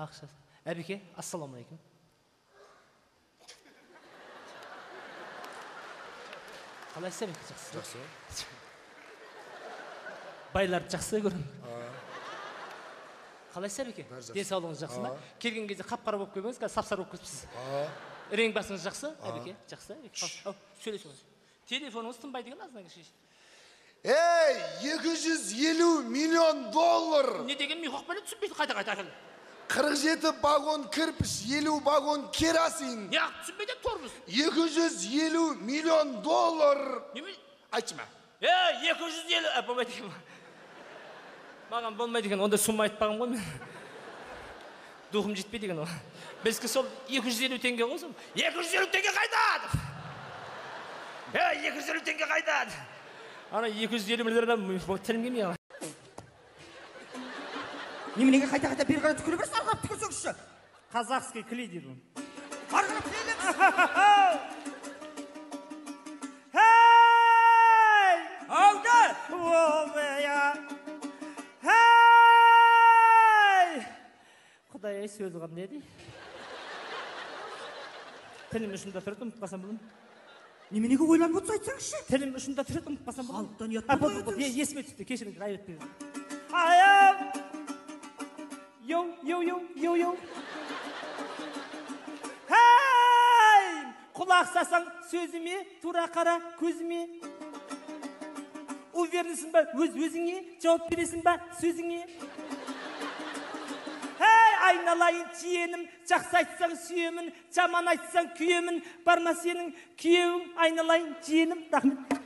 Ақша. Әбеке, ассалаумағалейкум. Қалайсыз, Әбеке, жақсы? Жақсы. Байларды жақсы көремін. Қалайсыз, Әбеке? Бәрі жақсы. Денсаулығыңыз жақсы ма? Келген кезде қап-қара болып келгеніңіз, қазір сап-сары болып кетіпсіз. Рең басыңыз жақсы, Әбеке? Жақсы, Әбеке. Ау, сөйлесіңіз. Телефоныңыз тынбайды екен азынан кеше. Ей, 250 миллион доллар. Не деген ми қоқпайлы түсінбейді қайта-қайта әкел. 47 вагон кірпіш, 50 вагон керосин. Не түсінбейді торбыз. 250 миллион доллар. Неме? Айтшы ма? Ей, 250, болмайды екен. Маған болмайды екен, ондай сумма айтпаған ғой мен. Духым жетпейді екен оған. Біздікі сол 250 теңге ғой сол. 250 теңге қайда? Ей, 250 теңге қайда? Ана 250 миллион тілім келмей қалады. Неменеге қайта-қайта бері қарай түкіре бересің, ары қарап түкірсеңізші. Казахский клей дейді оны. Ары қарап клейлеңіз. Hey! Алды! Ой-я! Hey! Құдай-ай, сөзі қандай еді? Тілім ұшында тұрады, ұмытып қалсам болады. Неменеге ойланып отырсыз, айтсаңызшы. Тілім ұшында тұрады, ұмытып қалсам болады. Халықтан ұят А, болмай болды, болды, өтіңізші. Есіме түсті, кешіріңіз, айып етпеңіз. Айым! Йоу, йоу, йоу, йоу, йоу. Hey! Құлақ салсаң сөзіме, тура қара көзіме. Уверенсің ба өз өзіңе, жауап бересің ба сөзіңе? Hey, айналайын жиенім, жақсы айтсаң сүйемін, жаман айтсаң күйемін, барма сенің күйеуің, айналайын жиенім. Рахмет.